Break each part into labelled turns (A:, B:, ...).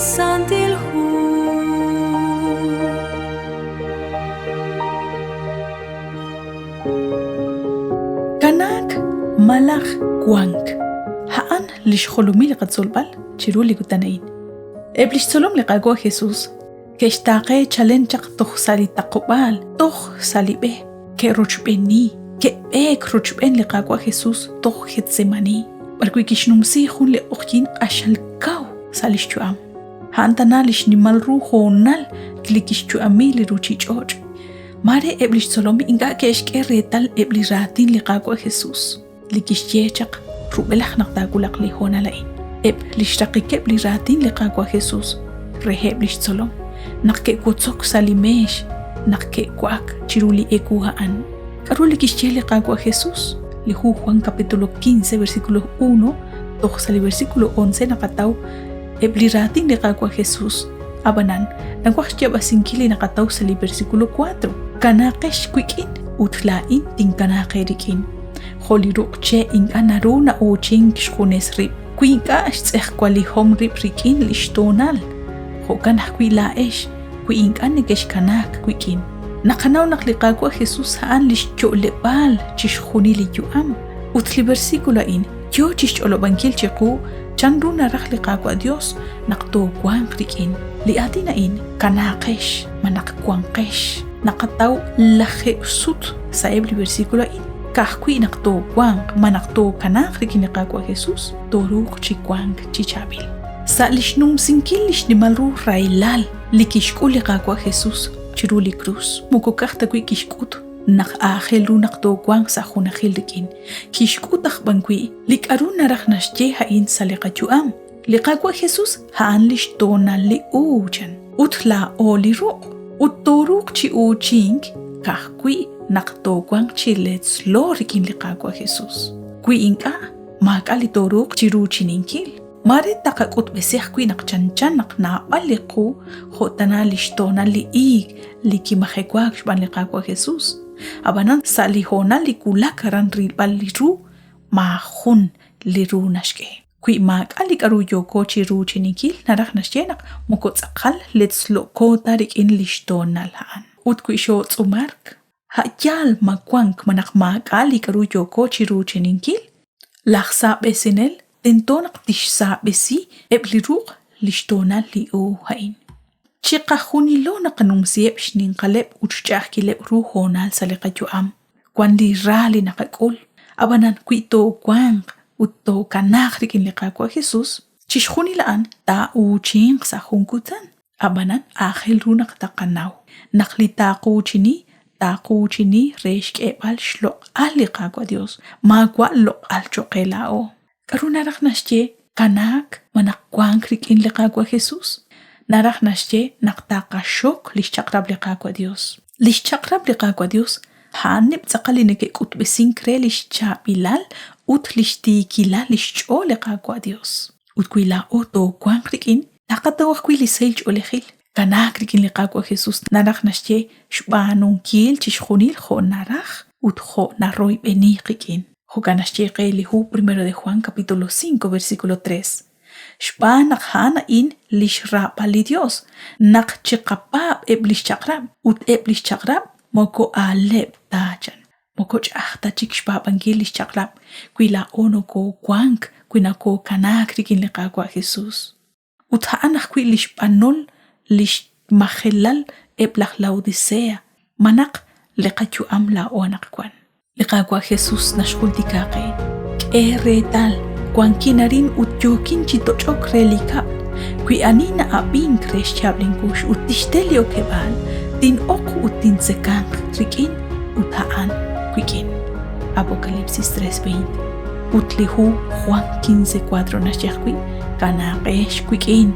A: Santil Hu.
B: Kanaak malaj wank. A'an li xjolomil li qatzolb'al chiru li kutan a'in. Eb' li xtzolom li Qaawa' Jesus ke'xtaaqe chalen chaq toj sa' li taqob'aal, toj sa' li b'e, ke'rochb'eeni, ke'b'eek rochb'een li Qaawa' Jesus toj Getsemani, b'arwi' kixnumsi jun li q'oqyink q'axal kaw sa' li xyu'am. A'an tana li xnimal ru hoonal li kixyu'ami li ruuchich'och'. Maare eb' li xtzolom ink'a' ke'xk'e reetal eb' li raatin li Qaawa' Jesus li kixye chaq rub'elaj naq taawulaq li hoonal a'in. Eb' li xraqikeb' li raatin li Qaawa' Jesus reheb' li xtzolom naq ke'wotzok sa' li meex naq ke'wa'ak chiru li ewu a'an. K'aru li kixye li Qaawa' Jesus? Li hu Juan capítulo 15 versículo 1 toj sa' li versículo 11 naqataw eb' li raatin li Qaawa' Jesus. Ab'anan, nawaj xyaab'asinkil li naqataw sa' li versículo 4. Kanaaqex wik'in ut laa'in tinkanaaq eerik'in. Jo' li ruq' che' ink'a' naru na'uuchink xjunes rib' wi ink'a' xtz'ejwalihom rib' rik'in li xtoonal. Jo'kan ajwi' laa'ex wi ink'a' nekexkanaak wik'in. Naqanaw naq li Qaawa' Jesus a'an li xyo'leb'aal chixjunil li yu'am ut li versículo a'in yoo chixch'olob'ankil chiqu chanru naraj li Qaawa' Dios naq toowanq rik'in. Li aatin a'in, kanaaqex malaj wanqex, naqataw lajeeb' sut sa'eb' li versículo a'in. Ka'ajwi' naq toowanq malaj tookanaaq rik'in li Qaawa' Jesus, tooruuq chi wank chi chaab'il. Sa' li xnumsinkil li xnimal ru rahilal li kixk'ul li Qaawa' Jesus chiru li krus, moko ka'aj ta wi' kixk'ut naq aajel ru naq toowanq sa' junajil rik'in, kixk'ut aj b'an wi' li k'aru naraj naxye a'in sa' li qayu'am. Li Qaawa' Jesus a'an li xtoonal li uuchan ut laa'o li ruq' ut tooruuq chi uuchink ka'ajwi' naq toowanq chi letzlo rik'in li Qaawa' Jesus. Wi ink'a', maak'a' li tooruuq chi ruuchininkil. Maare taqak'utb'esi ajwi' naq chanchan naq naab'al li qu jo' tana li xtoonal li iig li kimajewaak xb'aan li Qaawa' Jesus. Ab'anan sa' li hoonal li wulak aran rilb'al li ru, maajun li ru naxk'e. Wi maak'a' li k'aru yooko chi ruuchininkil naraj naxye naq moko tz'aqal letzlo'ko ta rik'in li xtoonal a'an. Ut wi xootz'umark, a' yaal ma wank malaj maak'a' li k'aru yooko chi ruuchininkil, laj saab'esinel tento naq tixsaab'esi eb' li ruq' li xtoonal li uub' a'in. Chiqajunilo naqanumsiheb' xninqaleb' ut xch'a'ajkileb' ru hoonal sa' li qayu'am. Wan li ra li naqak'ul, ab'anan wi toowanq ut tookanaaq rik'in li Qaawa' Jesus, chixjunil a'an taa'uuchinq sa' jun kutan. Ab'anan aajel ru naq taqanaw naq li taaquuchini, taaquuchini re xk'eeb'al xloq'al li Qaawa' Dios, maawa' loq'al cho'q qe laa'o. K'aru naraj naxye kanaak malaj wank rik'in li Qaawa' Jesus? Naraj naxye naq taqaxok li xchaq'rab' li Qaawa' Dios. Li xchaq'rab' li Qaawa' Dios a'aneb' tz'aqal li neke'k'utb'esink re li xchaab'ilal ut li xtiikilal li xch'ool li Qaawa' Dios. Ut wi laa'o toowanq rik'in, taqataw ajwi' li sahil ch'oolejil. Kanaak rik'in li Qaawa' Jesus naraj naxye xb'aanunkil chixjunil jo' naraj ut jo' naroyb'eni qik'in. Jo'kan naxye qe li hu Primero de Juan capítulo 5 versículo 3. Xb'aan naq a'an a'in li xraab'al li Yos, naq chiqapaab' eb' li xchaq'rab' ut eb' li xchaq'rab' moko aaleb' ta, chan. Moko ch'a'aj ta chik xpaab'ankil li xchaq'rab' wi laa'o nokoowank wi nokookanaak rik'in li Qaawa' Jesus. Ut a'an ajwi' li xb'anol li xmajelal eb' laj Laodicea, malaj li qayu'am laa'o anaqwan. Li Qaawa' Jesus naxjultika qe, K'e reetal, wankin arin ut yookin chi toch'ok re li kab'l. Wi ani na'ab'ink re xyaab' linkux ut tixte li okeb'aal, tin'oq ut tintzekanq rik'in ut a'an wik'in. Apocalipsis 3:20. Ut li hu Juan 15:4 naxye ajwi', Kanaaqex wik'in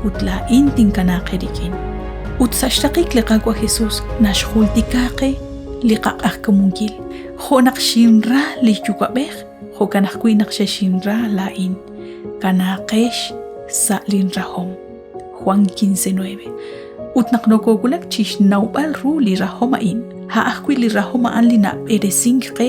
B: ut laa'in tinkanaaq eerik'in. Ut sa' xraqik li Qaawa' Jesus naxjultika qe li qaq'ajkamunkil, jo' naq xinra li Yuwa'b'ej, jo'kan ajwi' naq xexinra laa'in. Kanaaqex sa' linrahom. Juan 15:9. Ut naq nokowulak chixnawb'al ru li rajom a'in, a' ajwi' li rajom a'an li nab'eresink qe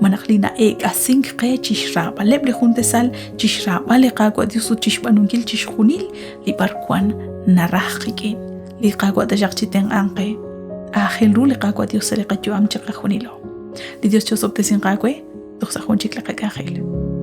B: malaj li na'eek'asink qe chixraab'aleb' li jun tasal, chixraab'al li Qaawa' Dios ut chixb'aanunkil chixjunil li b'arwan naraj qik'in. Li Qaawa' taxaq chitenq'anq qe. Aajel ru li Qaawa' Dios sa' li qayu'am chiqajunilo. Li Dios chi'osob'tesinq aawe toj sa' jun chik li qak'anjel.